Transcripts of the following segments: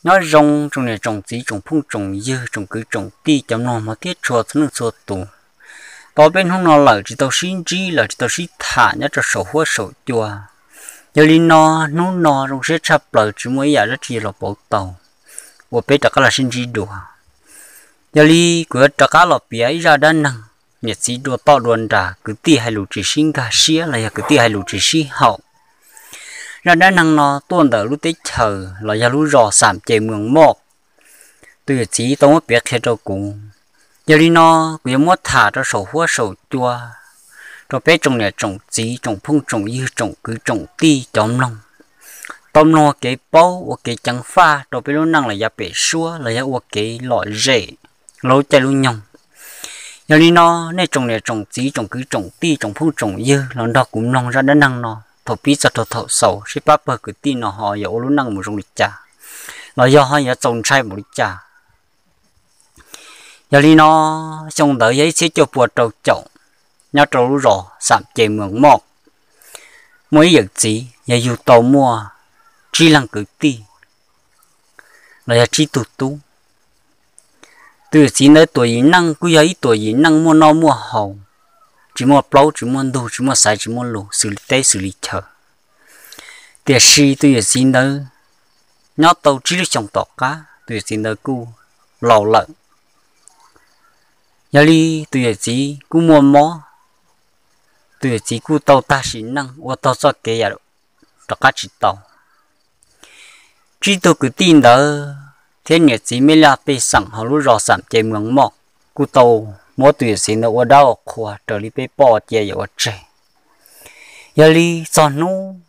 Nyob zoo tsoom niam tsoom txiv tsoom phooj tsoom ywg tsoom kwv tsoom tij cov mloog hmov thiab tshua txhua leej txhua tus. Tau peb hnub no lawm tsis tau sib ntsib los tsis tau sib tham nyob rau saum huab saum cua. Yog li no, hnub no zoo siab tshaj plaws tsis muaj ib yam dab tsi los pauv tau uas peb rov qab los sib ntsib dua. Yog li kuv yuav rov qab los piav ib zaj dab neeg niam txiv dua toj dua nras, kwv tij hais lus tsis sib nkag siab los yog kwv tij hais lus tsis sib haum. Zaj dab neeg no tuaj ntawm lub teb chaws los yog lub zos Xam Ces Mws Moj. Tus yawm txiv tau muab piav qhia rau kuv. Yog li no, kuv yuav muab tham rau saum huab saum cua rau peb tsoom niam tsoom txiv tsoom phooj tsoom ywg tsoom kwv tsoom tij cov mloog tau mloog ua kev paub ua kev ceev faj rau peb lub neej los yav pem suab los yog ua kev lom zem lub caij lub nyoog. Yog li no, nej tsoom niam tsoom txiv tsoom kwv tsoom tij tsoom phooj tsoom ywg los nrog kuv mloog zaj dab neeg no thaum pib txog rau thaum xaus seb pab pawg kwv tij no ho yuav ua lub neej mus zoo li cas, los yog ho yuav txaus ntshai npaum li cas. Yog li no, xyoo ntawd yog ib txhiab cuaj pua rau caum, nyob rau lub zos Xam Ces Mws Moj, muaj ib yawm txiv yog yug tau muaj tsib leeg kwv tij los yog tsib tug tub. Tus yawm txiv ntawd tuam yim neej kuj yog ib tuam yim neej muaj noj muaj haus, tsis muaj plaub tsis muaj ntug tsis muaj xaiv tsis muaj lus xws li teb xws li chaw. Tiam sis tus yawm txiv ntawd nyob tau tsib lub xyoos tom qab tus yawm txiv ntawd kuj laus lawm. Yog li tus yawm txiv kuj muaj mob, tus yawm txiv kuj tau tag sim neej ua taug txoj kev yam rov qab tsis tau. Tsib tug kwv tij ntawd thiab niam txiv mej laj pej xeem hauv lub zos Xam Ces Mws Moj kuj tau muab tus yawm txiv ntawd ua dab ua qhua raws li peb poj cia yawm ua tseg. Yog li txog hnub,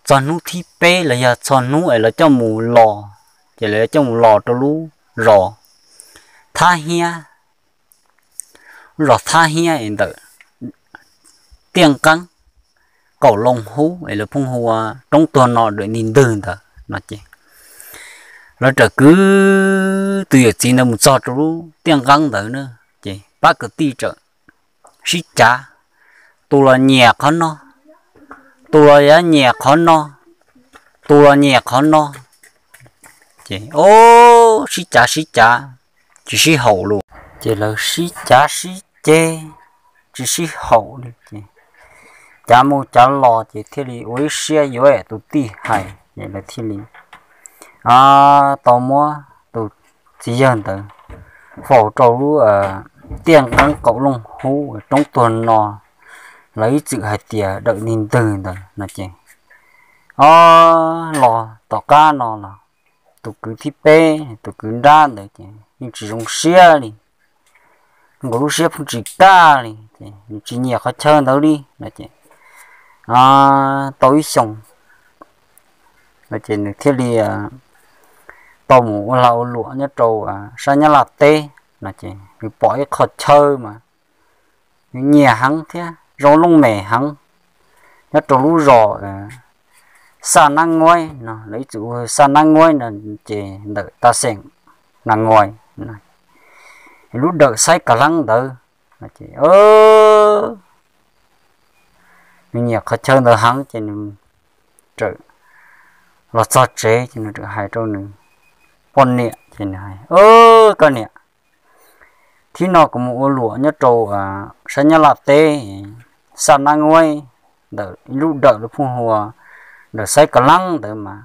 txog hnub thib peb los yog txog hnub es lawv coj mus los, ces lawv coj mus los rau lub zos Thab Hiab, lub zos Thab Hiab es ntawm Tiaj Nqeeb qaum loo hub es lawv pheej hu ua Roob Tuag No Dawm Nti Ntwg ntawd no ces, lawv rawm kwv tus yawm txiv ntawd mus txog rau lub Tiaj Nqeeb ntawd na, ces pab kwv tij rawm sib cav, tus los nyias qhov no, tus los yuav nyias qhov no, tus los nyias qhov no, ces o, sib cav sib cav tsis sib haum lus, ces lawv sib cav sib ceg tsis sib haum li ces cav mus cav los ces thiaj li ua ib siab yuav tus tij hais ces lawv thiaj li tau muab tus txiv yawg ntawd faus rau lub Tiaj Nqeeb qaum loo hub Roob Tuag No, lawv ib txwm hais tias Dawm Nti Ntwg ntawd no ces, o, los tom qab no los tus kwv thib peb, tus kwv nrab ntawd ces yeej tsis zoo siab li, nkaus lub siab pheej tsis kaj li ces nws tsis nyiam qhov chaw ntawd li no ces, tau ib xyoos no ces nws thiaj li tau mus ua lag ua luam nyob rau sab Nyab Laj teb no ces nws pom ib qho chaw mas nws nyiam heev thiab zoo looj mem heev, nyob rau lub zos Xaj Nab Nguaib no, lawv ib txwm hu Xaj Nab Nguaib no ces ntawm tas xeem Nas Nguais, lub dawm Xaib Kas Leeb ntawd. Nws nyiam qhov chaw ntawd heev ces nws rawm los txog tsev ces nws rawm hais rau nws poj niam ces nws hais, Koj niam, thib no kuv mus ua luam nyob rau sab Nyab Laj teb, Xaj Nab Nguaib, ntawm ib lub dawm lawv pheej hu ua dawm Xaib Kas Leeb ntawd mas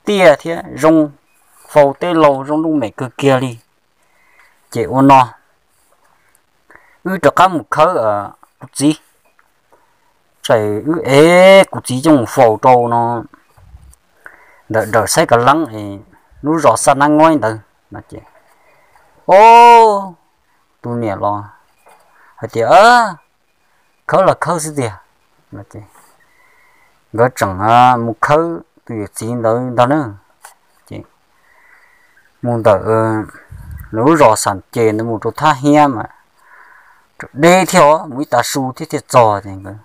tiaj thiab zoo, faus tej laus zoo looj mem kawg kiag li. Ces ua no, wb rov qab mus khawb kuv txiv, tsam wb ev kuv txiv coj mus faus rau no ntawm dawm Xaib Kas Leeb es lub zos Xaj Nab Nguaib ntawd no ces, o, tus niam los hais tias, Khawb los khawb xwb tiag. Nkawd tseem mus khawb tus yawm txiv ntawd ntag na. Ces mus ntawm lawv lub zos Xam Ces ntawd mus rau Thab Hiab mas deb thiab os, mus ib tav su thiab thiaj txog ces nkawd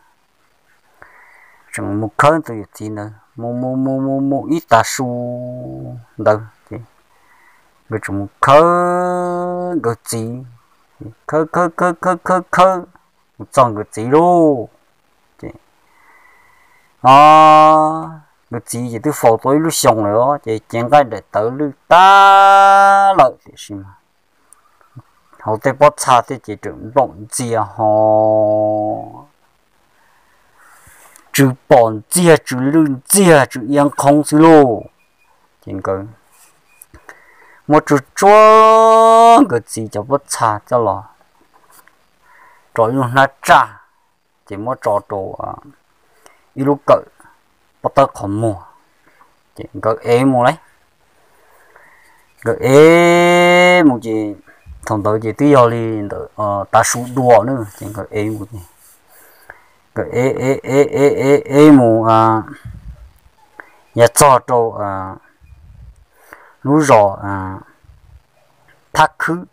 tseem mus khawb tus yawm txiv ntawd, mus mus mus mus mus ib tav su ntawd ces nkawd tseem mus khawb nkawd txiv, khawb khawb khawb khawb khawb khawb mus txog nkawd txiv lauj. Ces, o, nkawd txiv ces twb faus tau ib lub xyoo lawm os, ces cev nqaij daim tawv lwj tag lawm tiam sis mas hauv tej pob txha thiab ces tseem nplaum ntxiag ho tsw pom ntxiag, tsw lwj ntxiag, tsw iab nqhoob xwb lauj. Ces nkawd muab tsuag tsuag nkawd txiv cov pob txha coj los rau ib lub hnab tsaj, ces muab tso rau ib lub kawm pob tawb qhov muag, ces nkawd ev mus lauj. Nkawd ev mus ces thaum ntawd ces twb yog li ntawm tav su dua na, ces nkawd ev mus ces nkawd ev ev ev ev ev ev mus yav txog rau lub zos Thab Khwb.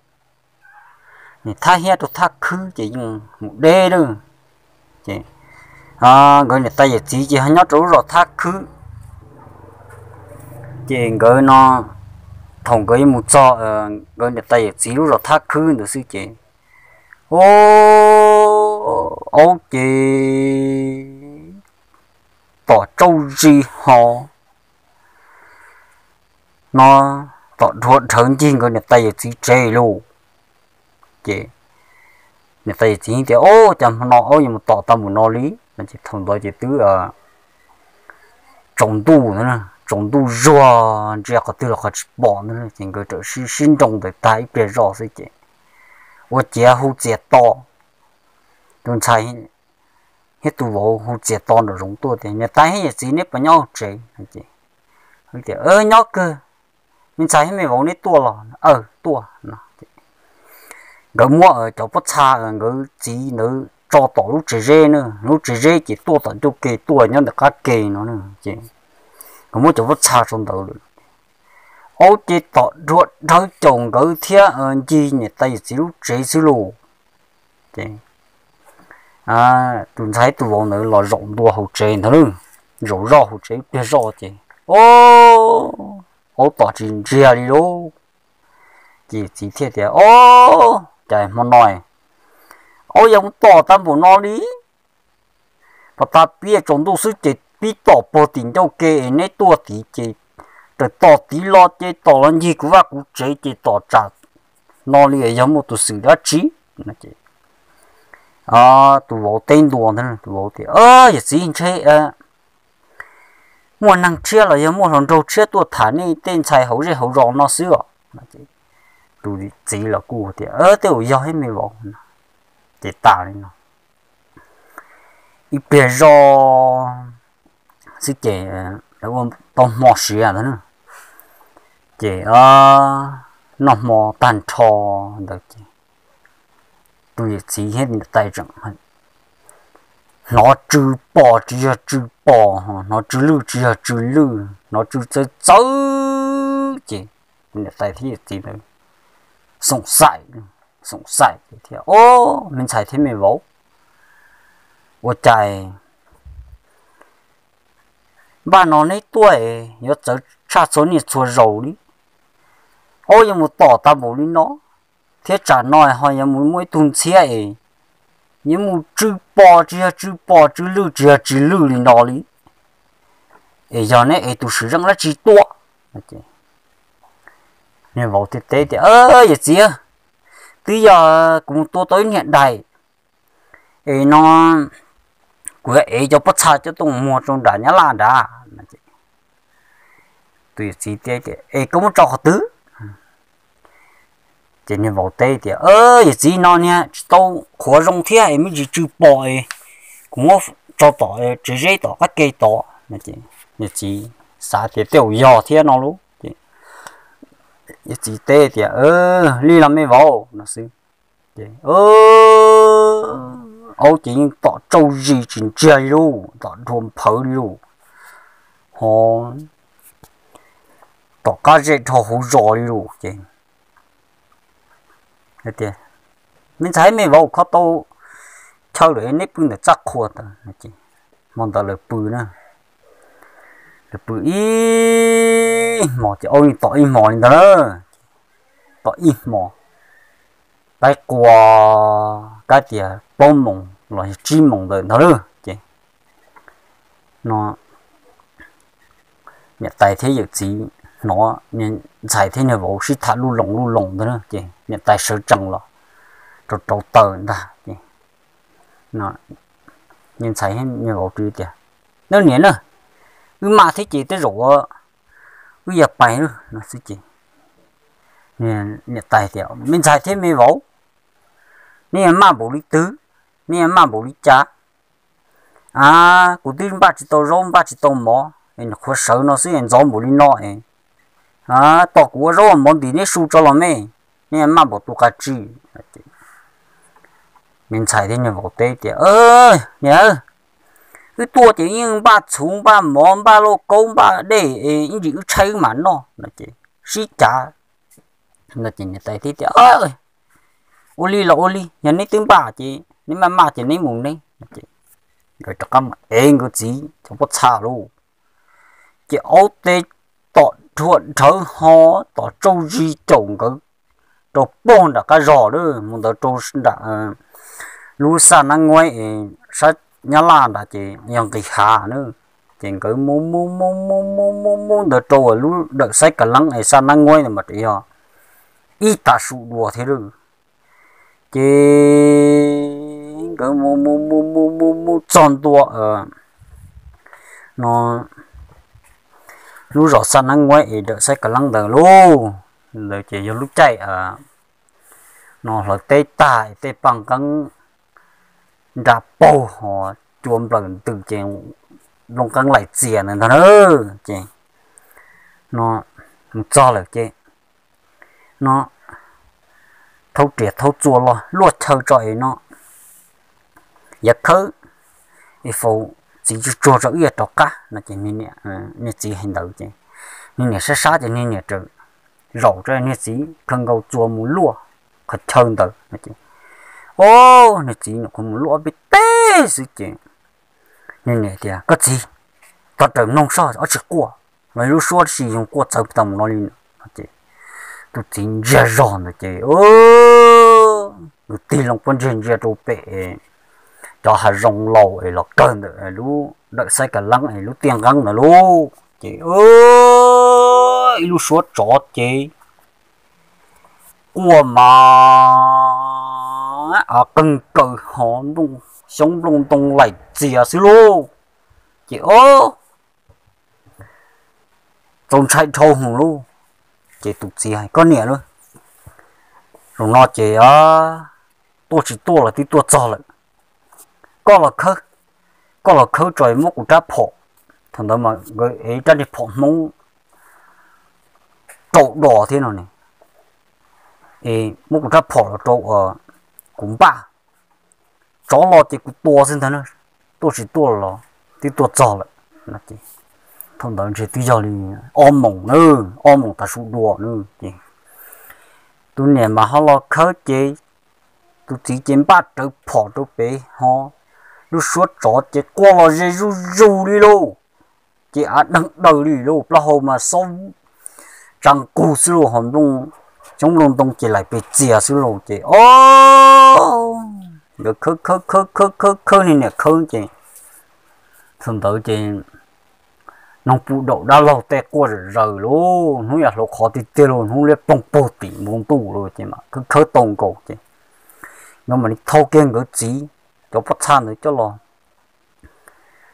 Nws thab hiab rau Thab Khwb ces yeej mus deb lawm. Ces nkawd niam tais yawm txiv ces ho nyob rau lub zos Thab Khwb. Ces nkawd no, thaum nkawd yuav mus txog nkawd niam tais yawm txiv lub zos Thab Khwb ntawd xwb ces, o, aub ces tom tsaug zis ho no, tom dhuav dhawv ncig nkawd niam tais yawm txiv tsev lauj. Ces niam tais yawm txiv tias, o, cas hmo no aub yuav mus tom tag npaum no li no. Ces thaum ntawd ces twb tsaus ntuj, tsaus ntuj zuag ntsia qhov twg los qhov tsis pom ntag. Ces nkawd rawm sib sib nroo ntawd tag ib pliag zoj xwb ces ua ciav hu txias to. Tus ntxhais thiab tus vauv hu txias to nraum zoov tuaj tias, niam tais thiab yawm txiv neb puas nyob hauv tsev? Ces tias, nyob kawg, me ntxhais thiab me vauv neb tuaj los? Aw, tuaj no. Nkawd muab cov pob txha nkawd txiv ntawd tso tom lub tsev zeb na, lub tsev zeb ces tuaj tom ncauj ke tuaj nyob ntawm qab ke no. Ces nkawd muab cov pob txha rau ntawd lawm, aub ces tom dhuav dhawv caum nkawd thiab ncig niam tais yawm txiv lub tsev xwb lauj. Ces tus ntxhais tus vauv ntawd los zaum ntua hauv tsev ntag lauj, zaum zoj hauv tsev ib pliag zoj ces, o, aub tom tsis ntsiag li lauj. Ces txiv thiaj tias, o, cas hmo no aub yuav mus tom tag npaum no li? Pas tas pib tsaus ntuj xwb ces pib tom puag tim ncauj ke es neb tuaj tid ces raws tom tid los ces tom los ncig kuv vaj kuv tsev ces tom tsam no li yog muaj tus xwm dab tsi. Tus vauv teb ntua ntag, tus vauv tias, yawm txiv, ntshe muaj neeg tshiab los yog muaj hluas nraug tshiab tuaj tham nej tej ntxhais hauv zej hauv zos no xwb os. Tus txiv los kuj tias, tej zaum yog thiab me vauv. Ces tas li no ib pliag zoj xwb ces lawv ua tau hmo siav ntag na. Ces noj hmo tag nrho ntawd ces tus yawm txiv thiab niam tais tseem hnov tsw pos tsis yog tsw pos, hnov tsw lwj tsis yog tsw lwj, hnov tsw txawv txawv ces tus niam tais thiab yawm txiv ntawd xoom xaim, xoom xaim thiab, o, me ntxhais thiab me vauv, ua cas npaj no neb tuaj es yuav txawv tshaj txhua niaj txhua zaus li, aub yuav mus tom tag npaum li no, thiab tsam no ho yuav mus muaj ib tug ntxhiab es yuav mus tsw pos tsis yog tsw pos, tsw lwj tsis yog tsw lwj li no li, es yog neb ev tus swm zeej dab tsi tuaj? Niag vauv thiaj teb tias, yawm txiv, twb yog kuv mus tua tau ib niag dais es no kuv yuav ev cov pob txha coj tuaj muag rau nram Nyab Laj nrad. Tus yawm txiv teb tias, es koj muab tso qhov twg? Ces niag vauv teb tias, yawm txiv, no niag tsis tau qhuav zoo thiab es me ntsis tsw pos es kuv muab tso tom tsev zeb tom qab ke tod. Yawm txiv xav tias tej zaum yog thiab no lauj, ces yawm txiv teb tias, li los me vauv no xwb. Ces aub ces yeej tom tsaug zis tsis ntsiag li lauj, tom dhuav nphawv li lauj, ho tom qab zej dhau hauv zos li lauj. Ces tias, me ntxhais me vauv, kho tau chaw lawm, neb pw ntawm txaj qhua ntawd. Hmo ntawd lawv pw na, lawv pw ib hmos ces aub yeej tom ib hmos li ntawd na, tom ib hmos, qaib qua kab tias plaub moos los yog tsib moos ntawd ntag lauj. Ces no niam tais thiab yawm txiv hnov niag ntxhais thiab niag vauv sib tham luj loos luj loos ntag na, ces niam tais sawv tsees los rau rau taws ntag. Niag ntxhais niag vauv tias, Nab niam na, wb maj thiab ces tej zaum wb ya pais no xwb ces niam tais tias, Me ntxhais thiab me vauv, nej maj npaum li twg, nej maj npaum li cas? A, kuv twb npaj tsis tau zaub npaj tsis tau mov, qhuav sawv no xwb ntxov npaum li no es, tos kuv ua zaub ua mov ntim neb su tso los me, nej maj npaum tus qas tsi. Me ntxhais thiab niag vauv teb tias, Niam, wb tuaj ces yeej npaj txhuv npaj mov npaj lauj kaub npaj dej es ib ntsis wb tshaib wb mam noj no ces sib cav no ces niam tais thiaj tias, Ua li los ua li, yog neb twb npaj ces neb maj maj ces neb mus neb. Nkawd rov qab mus ev nkawd txiv cov pob txha lauj, ces aub teb tom rhuaj dhawv ho tom tsauj zig caum nkawd rau pog nram qab zog lawm mus ntawd rau nram lub xaj nab nguaib es sab Nyab Laj nrad ces yog nqis hav na. Ces nkawd mus mus mus mus mus mus mus ntawd rau lub dawm Xaib Kav Leeb es xaj nab nguaib ntawd mas yog ib tag su dua thiab lawm. Ces nkawd mus mus mus mus mus mus txog ntua no lub zos xaj nab nguaib es dawm Xaib Kav Leeb ntawd lauj. Ntawd ces yog lub caij no hlawv teb tag es tej paj nqeeb nra paug ho cua nplawm ntws ces nplooj qeeb laim txias ntawd ntag na. Ces no mus txog lawm ces no thaub riam thaub txua los luaj chaw tso es no yav khawb es faus txiv tsuag tsuag tso wb yuav rov qab no ces niag txiv hais ntawd ces niag niam sab sab ces niag niam zaum tso niag txiv khaws nkaus txuas mus luaj qhov chaw ntawd no ces, o, niag txiv nyuam qhuav mus luaj ob peb teg xwb ces niag niam tias, Koj txiv, tau raws mloog soj ob tsi quaj los lub suab tsi yoog quaj txawv tau mus no li no ces tus txiv ntsia zog ntawd ces nws tig loo pob ntseg ntsia rau pem cov hav zoov laus es los kawg ntawm lub dawm Xaib Kav Leeb es lub tiaj nqeeb ntawd lauj ces ib lub suab tsov ces quaj mas av qeeg kaws ho xyoob nplooj ntoo laim txias xwb lauj. Ces o, txaus ntshai dhau hwv lauj. Ces tus txiv hais, Koj niam lauj, zaum no ces tuaj tsis tuaj los twb tuaj txog lawm. Koj los khawb, koj los khawb tso muab kuv rab phom. Thaum ntawd mas nkawd ev rab niag phom Hmoob rau dos thiab no ne, es muab kuv rab phom los rau kuv npaj. Tsov los ces kuv tua xwb ntag na, tuaj tsis tuaj los twb tuaj txog lawm. Thaum ntawd ntshe twb yog li ob moos na, ob moos tav su dua na ces tus niam mas ho los khawb ces tus txiv ces npaj rawv phom rau pem ho lub suab tsov ces quaj los ze zuj zus li lauj. Ces av deeg daws li lauj, plaub hau mas xob tsa nqug xwb lauj, ho nplooj, xyoob nplooj ntoo ces laim pes txias xwb lauj. Ces o, nkawd khawb khawb khawb khawb khawb khawb niag niam khawb ces thaum ntawd ces noog pus daum dab laug tej quaj zom zaws lauj, hnub yam hlauv qhov tiag tiag lauj, hnub liab ploog puag tim npoo ntuj lauj. Ces mas khawb khawb tau nkaus ces nkawd mam li thau kiag nkawd txiv cov pob txha ntawd coj los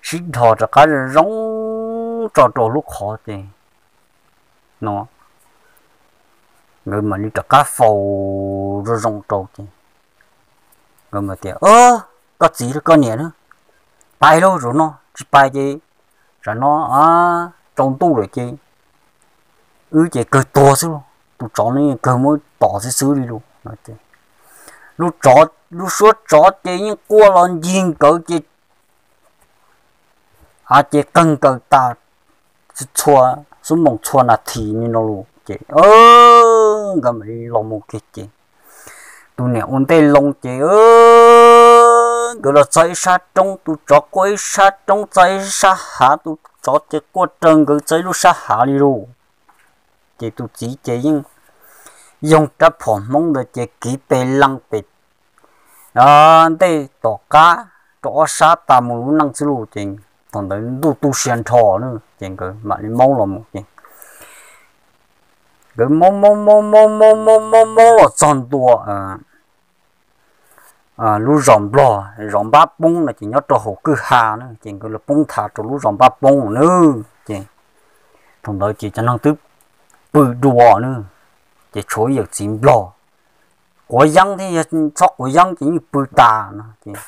sib dhos rov qab zoo tso rau lub qhov ces no nkawd mam li rov qab faus zoo zoo rau ces nkawd mam tias, Koj txiv koj niam na, pais lauj, zaum no tsis pais ces tsam no tsaus ntuj lawm ces wb ces kawg tuag xwb lauj, tus tsov no kawg muab tom xwb xwb li lauj. Lub suab tsov ces yeej quaj los ncig nkawd ces a ces qeeg nkaws tas txhua xuab moos txhua nas this li no los ces nkawd mam li los mus kiag ces tus niam ua ntej loo ces nkawd los txog ib sab roob, tus tsov quaj ib sab roob, txog ib sab hav, tus tsov ces quaj raws nkawd txog ib lub sab hav li lauj. Ces tus txiv ces yeej yoog rab phom Hmoob ntawd ces kiv pes leej pes ntej tom qab rau ob sab tas mus lub neej xwb lauj. Ces Thaum ntawd ntuj tu sia nrho na, ces nkawd mam li maub los mus ces nkawd maub maub maub maub maub maub maub los txog ntua lub zos nplog, zos npab poob no ces nyob rau hauv kwj ha na, ces nkawd los poob thav rau lub zos npab poob na. Ces thaum ntawd ces cov neeg twb pw dua na, ces tshuav yawm txiv nplog quav yeeb thiab, yog txhob quav yeeb ces yeej pw tas no ces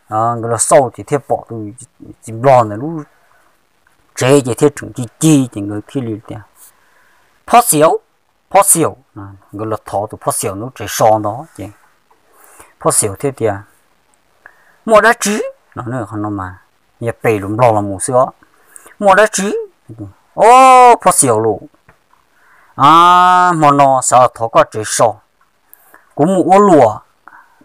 nkawd los xauj ces thiaj pom tus txiv nplog ntawd lub tsev ces thiaj tseem ci ci ces nkawd thiaj li tias, Phob Xiaum, Phob Xiaum. Nkawd los thov tus Phob Xiaum ntawd lub tsev so ntawd ces Phob Xiaum thiaj tias, Muaj dab tsi? No, qhov no mas yog pem lus nplog los mus xwb os. Muaj dab tsi? Ob, Phob Xiaum lauj, hmo no xav los thov koj tsev so. Kuv mus ua luam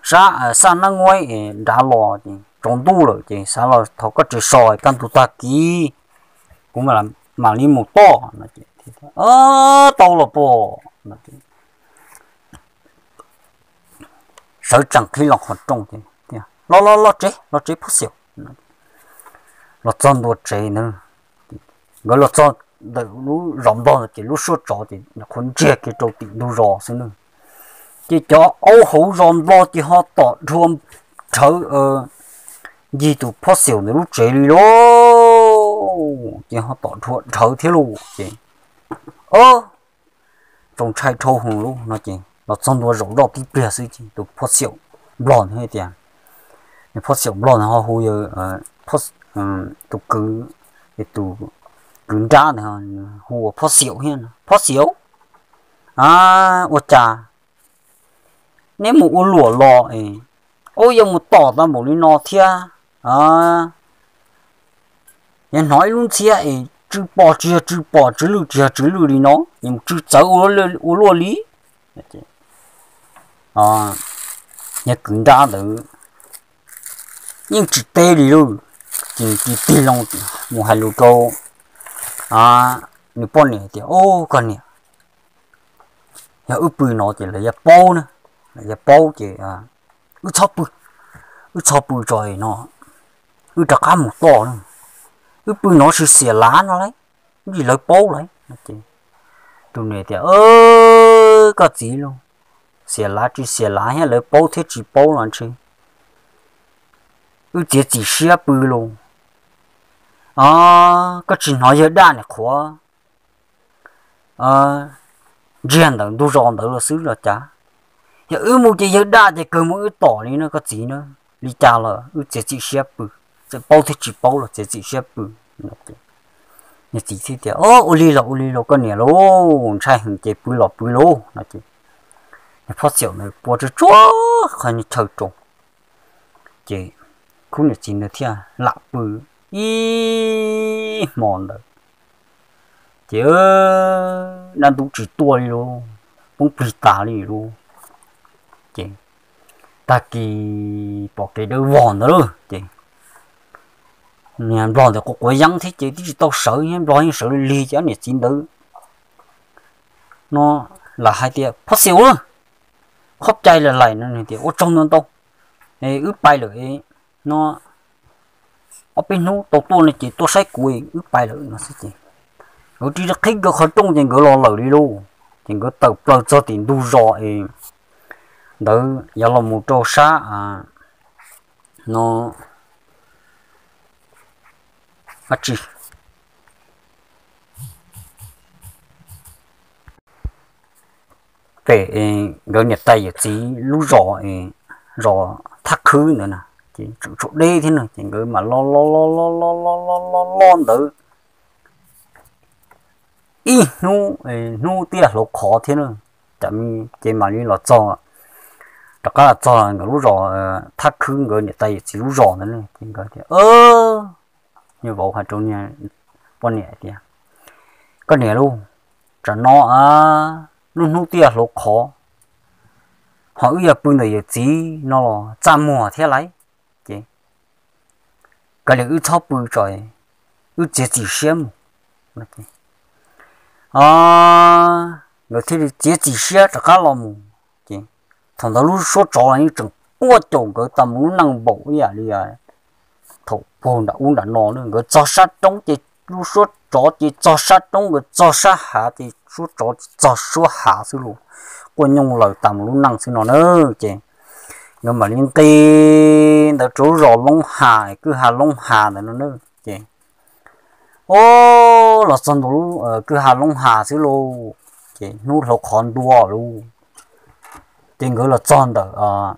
sab xaj nab nguaib nrad los ces tsaus ntuj lawm ces xav los thov koj tsev so kaj ntug tag kis kuv mam li mus tod. Tau los pog. Sawv tsees qhib los qhov rooj, Los los los tsev, los tsev Phob Xiaum. Los txog ntua tsev ntawd, nkawd los txog ntawm lub zos nplog ntawd ces lub suab tsov ces qhuav ntsiag kiag rau tim ntug zos xwb na. Ces cov aub hauv zos nplog ces ho tom dhua dhawv ncig tus Phob Xiaum ntawd lub tsev li lauj, ces ho tom dhua dhawv thiab lauj ces, o, txaus ntshai dhau hwv lauj no ces los txog ntua zaum zoj tib pliag xwb ces tus Phob Xiaum nplog ntawd tias, Phob Xiaum nplog ntawd ho hu yawg, tus kwv, tus kwv nrab ntawd hu ua Phob Xiaum thiab no, Phob Xiaum, a, ua cas neb mus ua luam los es, o, yuav mus tom tau npaum li no thiab? Yog hnov ib lub ntxhiab es tsw pom tsis yog tsw pom, tsw lwj tsis yog tsw lwj li no, es mus tsw txawv ua luaj li. Yog kwv nrab ntawd yeej tsis teb li lauj, ces tig loo mus hais lus rau nws poj niam tias, O, koj niam, yog wb pw no ces lawv yuav paub na, lawv yuav paub ces wb txhob pw, wb txhob pw tso no, wb rov qab mus tod na, wb pw no tsis xiam lav no lauj, ntsis lawv paub lawm. Tus niam tias, Koj txiv lauj, xiam lav tsis xiam lav thiab lawv paub thiab tsis paub los ntshe wb txiav txim siab pw lauj. Koj tsis hnov yawg daj nim qhuav ntsiag ntawm ntug zos ntawd los xwb los cas? Yog wb mus ces yawg daj ces kawg mus wb tom li na koj txiv na. Li cas los wb txiav txim siab pw, txawm paub thiab tsis paub los txiav txim siab pw. Nws txiv thiaj tias, Ua li los ua li los koj niam lauj, ntshai heev ces pw los pw lauj no ces Phob Xiaum ntawd pua tsuag tsuag qhov chaw rau, ces khub niam txiv ntawd thiaj lam pw ib hmo ntawd. Ces dab ntub tsis tuaj li lauj, poob plig tas li lauj. Ces tag kis pom kev dawb vog ntawd lauj, ces niag nplog ntawd quav quav yeeb thiab ces twb tsis tau sawv, nplog yeej sawv lig lig ces ob niam txiv ntawd no lam hais tias, Phob Xiaum lauj, qhob cai lawm lais no, tias ua tsaug ntau ntau, wb pais lawm no, ob peb hnub tau tuaj no ces tuaj saib kuv, wb pais lawm no xwb ces nkawd ris qhib nkawd qhov rooj ces nkawd los lawm li lauj. Ces nkawd tawm plaws txog tim ntug zos es ntawd yuav los mus rau sab no dab tsi, pem nkawd niam tais yawm txiv lub zos, zos Thaj Khwb ntawd na, ces tseem tshuav deb thiab no ces nkawd mam los los los los los los los los ntawd ib hnub, hnub twb hlauv qhov thiab na, ces mam li los txog, rov qab los txog nkawd lub zos Thaj Khwb, nkawd niam tais yawm txiv lub zos ntawd na, ces nkawd tias, niag vauv hais rau niag poj niam tias, Koj niam lauj, tsam no lub hnub twb hlauv qhov, ho wb yog pw ntawm yawm txiv no los txaj muag thiab lauj, ces kav liam wb txhob pw tso, wb txiav txim siab mus. Nkawd thiaj li txiav txim siab rov qab los mus, ces thaum ntawd lub suab tsov los yeej tseem quaj caum nkawd tau mus lub neej npaum ib yam li thaum puag nram ub nram no na, nkawd txog sab roob ces lub suab tsov ces txog sab roob, nkawd txog sab hav ces suab tsov ces txog suab hav xwb los, quaj nyooj laws tas mus lub neej xwb no na. Ces nkawd mam li nqis ntawd rau lub zos Loob Has, kwj ha Loob Has ntawd no na. Ces o, los txog ntua lub kwj ha Loob Has xwb lauj, ces hnub hlauv qhov ntua lauj, ces nkawd los txog ntawm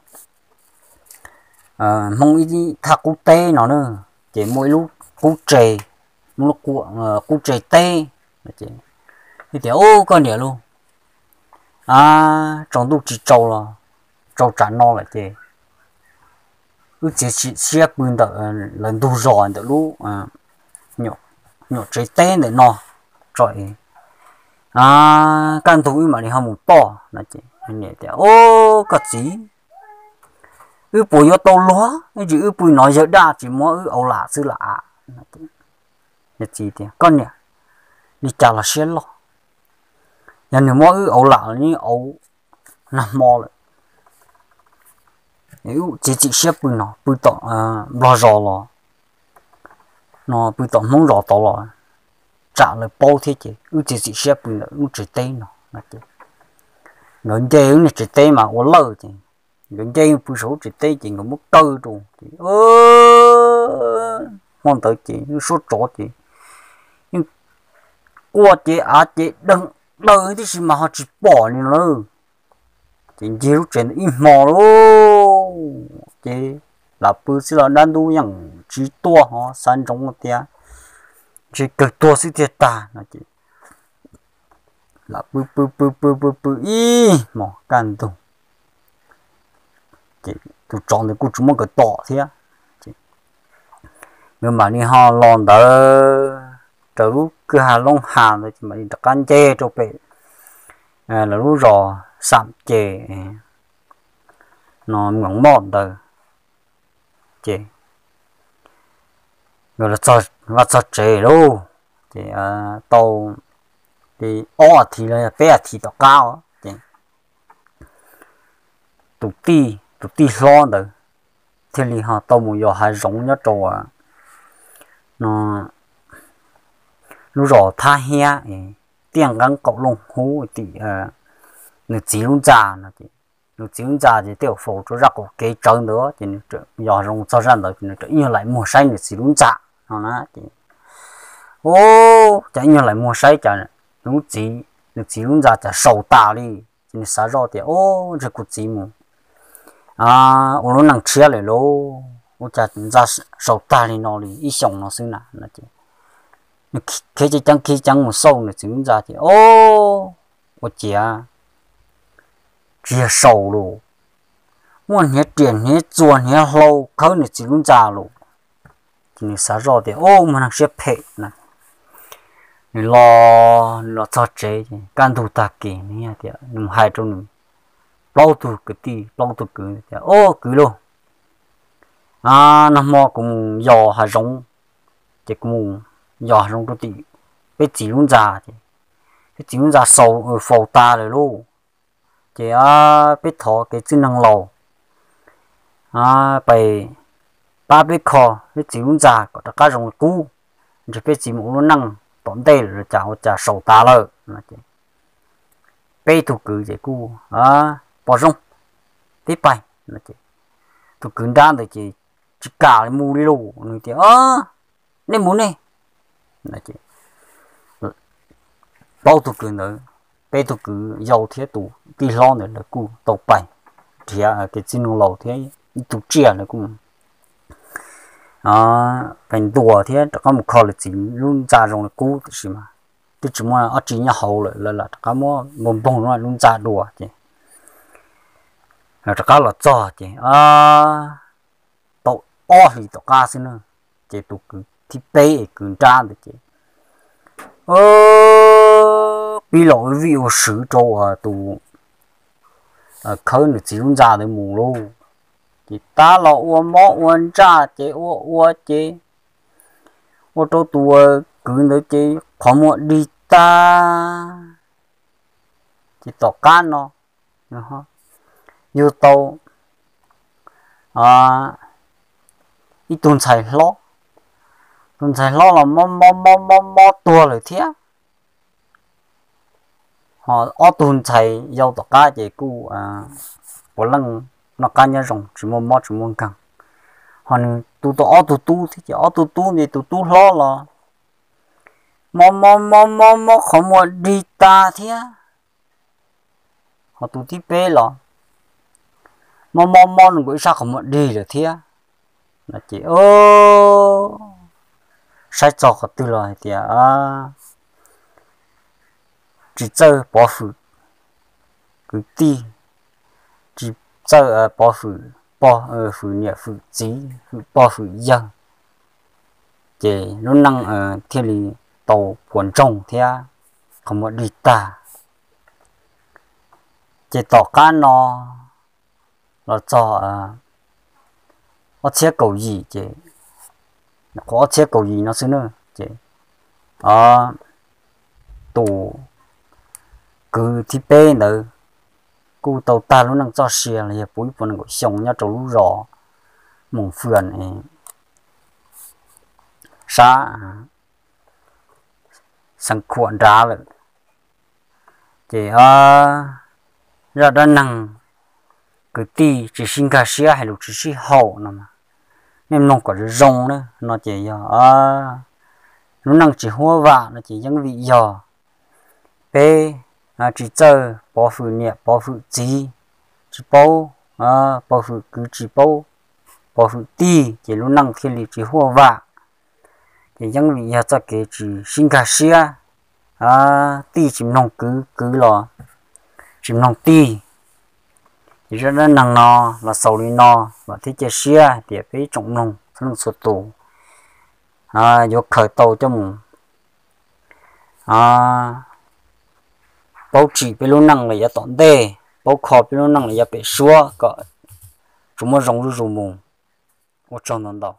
Hmoob ib thaj qub teb no na, ces muaj ib lub qub tse, muaj lub qub tse teb. Ces tias, Ub, koj niam lauj, a, tsaus ntuj tsis tsaus los, tsaus tsam no lawm ces wb txiav siab pw ntawm lawv ntug zos ntawm lub nyuam tsev teb ntawm no tso es kaj ntug wb mam li ho mus tod no. Ces niam tias, Ub, koj txiv, wb puas yuav tau luag, ib ntsis wb pw no yawg daj tsis muab wb auv lam xwb lam a. Yawg txiv tias, Koj niam, li cas los siab loj, yog nws muab wb auv lam los yeej auv nag hmo lawm. Wb txiav txim siab pw no, pw tom Nplog zos los no, pw tom Hmoob zos tod los tsam lawv paub thiab ces wb txiav txim siab pw ntawm lub tsev teb no. Nkawd nce lub niag tsev teb mas ua lawj ces nkawd nce pw saum lub tsev teb ces nkawd muab kaw rau ces hmo ntawd ces suab tsov ces yeej quaj ces av ces deeg daws tib si mas ho tsis pom li no lawm. Ces ncig lub tsev ntawd ib hmo lauj, ces lam pw xwb los dab ntub yeej tsis tuaj, ho xav ntsoov tias ntshe kawg tuag xwb tiag tag no ces lam pw pw pw pw pw pw ib hmos kaj ntug, ces tus tsov ntawd kuj tsis muab nkawd tom thiab. Nkawd mam li ho los ntawd raws lub kwj ha Loob Has ntawd ces mam li rov qab nce rau pem lawv lub zos Xam Ces no, Moos Moj ntawd. Ces nkawd los txog tsev lauj, ces tau li ob as thiv los yog peb as thiv tom qab os ces tus tij, tus tij hlob ntawd thiaj li ho tau mus yos hav zoov nyob rau no lub zos Thab Hiab, Tiaj Nqeeb Qaum Looj Hub tim nws txiv lub ntxa no ces nws txiv lub ntxa ces tej zaum faus rau zaj qaum kev tsawv ntawd ces nws yos hav zoov txog zaj ntawd ces nws ib nyuag laim muag saib nws txiv lub ntxa no na ces, ub, cas ib nyuag laim muag saib cas nws txiv, nws txiv lub ntxa cas saus tas li. Ces nws xav zoj tias, Ub, ntshe kuv txiv mus ua lub neej tshiab lawm lauj, ua cas ntxa saus tag li no li ib xyoos no xwb na no ces nws khiav ceev ceev khiav ceev mus xauj nws txiv lub ntxa ces, Ob, ua ciav tsis yog saus lauj, muaj hniav riam hniav txuas hniav hlau khawb nws txiv lub ntxa lauj. Ces nws xav zoj tias, Ub, muaj neeg siab phem na. Nws los, nws los txog tsev ces kaj ntug tag kis nws tias nws mus hais rau nws plaub tug kwv tij, plaub tug kwv tias, Ob, kwv lauj, nag hmo kuv mus yos hav zoov, ces kuv mus yos hav zoov rau tim peb txiv lub ntxa ces peb txiv lub ntxa faus tas lawm lauj. Ces peb thov kev txwj neeg laus pab peb kho peb txiv lub ntxa kom rov qab zoo li qub, ntshe peb txiv mus ua lub neej tom ntej lawm los cas ua cas saus tas lawm no ces peb tug kwv ces kuj, Pom zoo, peb pais no ces tus kwv nrab ntawd ces tsis kam mus li lauj, nws tias, Nej mus nej. Plaub tug kwv ntawd, peb tug kwv yau thiab tus tij hlob ntawd lawv kuj tau pais nrhiav kev txwj neeg laus thiab ib tug tsiaj lawv kuj pais ntua thiab rov qab mus kho lawv txiv lub ntxa zoo li qub tiam sis mas twb tsis muaj dab tsi nyob hauv lawm, lawv lam rov qab muab npog npog lub ntxa dua ces lawv rov qab los txog ces tau ob hlis tom qab xwb na, ces tus kwv thib peb es kwv nrab ntawd ces pib los ua vij ua sw rau tus khawb nws txiv lub ntxa ntawd mus lauj. Ces tab los ua mob ua ntsaj ces ua ua ces ua rau tus kwv ntawd ces qhov muag dig tag. Ces tom qab no yug tau ib tug ntxhais hlob, tus ntxhais hlob los mob mob mob mob mob tuag lawm thiab. Ho ob tug ntxhais yau tom qab ces kuj puav leej noj qab nyob zoo tsis muaj mob tsis muaj nkeeg. Ho nws tu tau ob tug tub thiab ces ob tug tub ces tus tub hlob los mob mob mob mob mob qhov muag dig tas thiab. Ho tus thib peb los mob mob mob nws nkaus ib sab qhov muag dig lawm thiab. No ces saib txog qhov twg los hais tias tsis txawj pov hwm kwv tij, tsis txawj pov hwm pog, hwm niam hwm txiv, hwm pog hwm yawg, ces lub neej thiaj li tau puas ntsoog thiab qhov muag dig tag. Ces tom qab no los txog ob txhiab kaum yim ces, qhuav ob txhiab kaum yim no xwb na, ces tus kwv thib peb ntawd kuj tau tag lub neej txoj sia los yog puv ib puas nees nkaum xyoo nyob rau lub zos Moos Fwm sab Xeev Khuam nrad lawm. Ces zaj dab neeg kwv tij tsis sib nkag siab hais lus tsis sib haum no, nej mloog kom zoo zoo na, no ces yog lub neej tsis huab vam no ces yeej vim yog peb tsis txawj pov hwm niam pov hwm txiv, tsis paub pov hwm kwv tsis paub pov hwm tij ces lub neej thiaj li tsis huaj vam. Ces yeej vim yog txoj kev tsis sib nkag siab, tij tsis mloog kwv, kwv los tsis mloog tij. Ces zaj dab neeg no los xaus li no, vam thiab cia siab hais tias peb ib tsoom mloog txhua leej txhua tus yuav khaws tau coj mus paub tsim peb lub neej los yav tom ntej, paub kho peb lub neej los yav pem suab kom tsuas muaj zoo zuj zus mus. Ua tsaug ntau ntau.